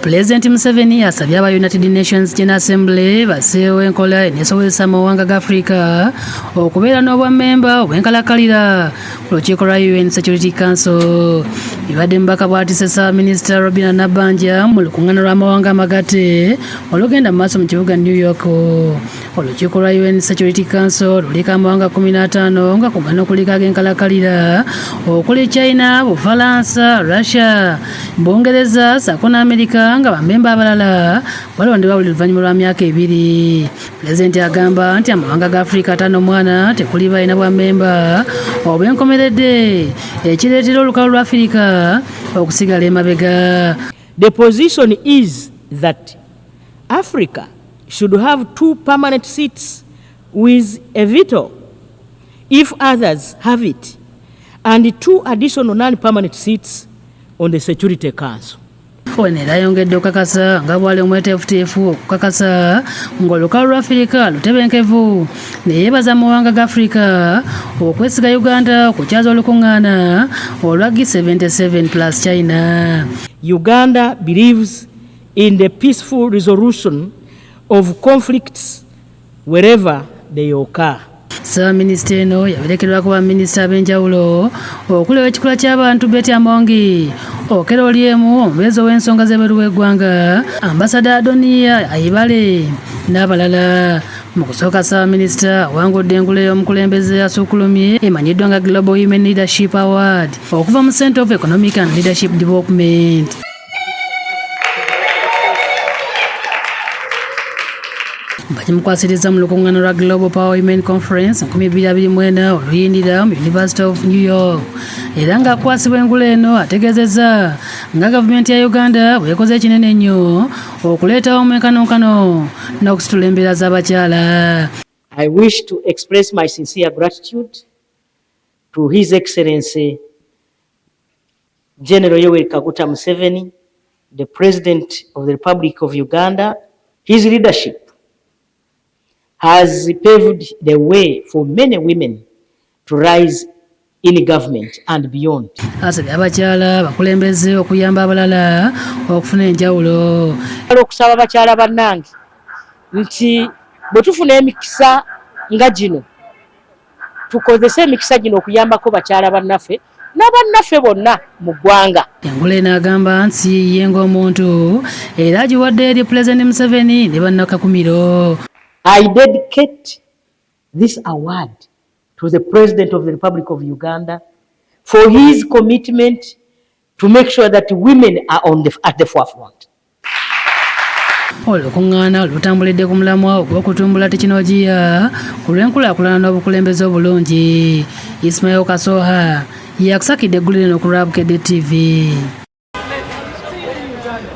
Pulezidenti Museveni asabye aba United Nations General Assembly basseewo enkola eneesobozesa amawanga ga Afrika okubeera n'obwammemba obw'enkalakkalira ku lukiiko lwa UN Security Council. Bibadde mubaka bw'atisse Ssaabaminisita Robinah Nabbanja mu lukuŋŋaana lw'amawanga amagatte olugenda mu maaso mu kibuga New York. Olukiiko lwa UN Security Council luliko amawanga 15 nga ku gano kuliko ag'enkalakkalira okuli China, Bufalansa, Russia, Bungereza ssaako ne Amerika nga bammemba abalala balondebwa buli luvannyuma lwa myaka 2. Pulezidenti agamba nti amawanga ga Afrika 54 tekuli balina bwammemba obw'enkomeredde ekireetera olukalu lwa Afrika okusigala emabega. The position is that Africa should have 2 permanent seats with a veto if others have it, and 2 additional non-permanent seats on the Security Council. Ono era ayongedde okukakasa nga bw'ali omweteefuteefu okukakasa ng'olukalu lwa Afirika lutebenkevu, ne yeebaza amawanga ga Afirika okwesiga Uganda okukyaza olukuŋŋaana olwa G77 plus China. Uganda believes in the peaceful resolution of conflicts wherever they occur. Ssaabaminisita eno yaberekerwako baminisita ab'enjawulo okuli ow'ekikula ky'abantu Betty Amongi, Okello Oryem, omubeezi ow'ensonga z'ebweru w'eggwanga Ambasada Adonia Ayebare n'abalala. Mu kusooka Ssaabaminisita awangudde engule y'omukulembeze asukkulumye emanyiddwa nga Global Women Leadership Award okuva mu Center of Economic and Leadership Development. Bakimukwasiriza mu lukuŋŋaana lwa Global Power Women Conference 2024 oluyindira mu University of New York. Era ng'akwasibwa engule eno ategeezezza nga gavumenti ya Uganda bw'ekoze ekinene ennyo okuleetawo omwenkanonkano n'okusitula embeera z'abakyala. I wish to express my sincere gratitude to His Excellency General Yoweri Kaguta Museveni, the President of the Republic of Uganda. His leadership has paved the way for many women to rise in government and beyond. Asabye abakyala abakulembeze okuyamba abalala okufuna enjawulo. Okusaba abakyala bannange nti bwe tufuna emikisa nga gino tukozese emikisa gino okuyambako bakyala bannaffe n'abannaffe bonna mu ggwanga. Engule eno agamba nti ye ng'omuntu era agiwadde eri Pulezidenti Museveni ne bannakakumiro. I dedicate this award to the President of the Republic of Uganda for his commitment to make sure that women are at the forefront. Olukuŋŋaana lutambulidde ku mulamwa ogw'okutumbula tekinologiya ku lw'enkulaakulana n'obukulembeze obulungi. Ismail Kasoha yakusakidde eggulire lino ku lwa Bukedde TV.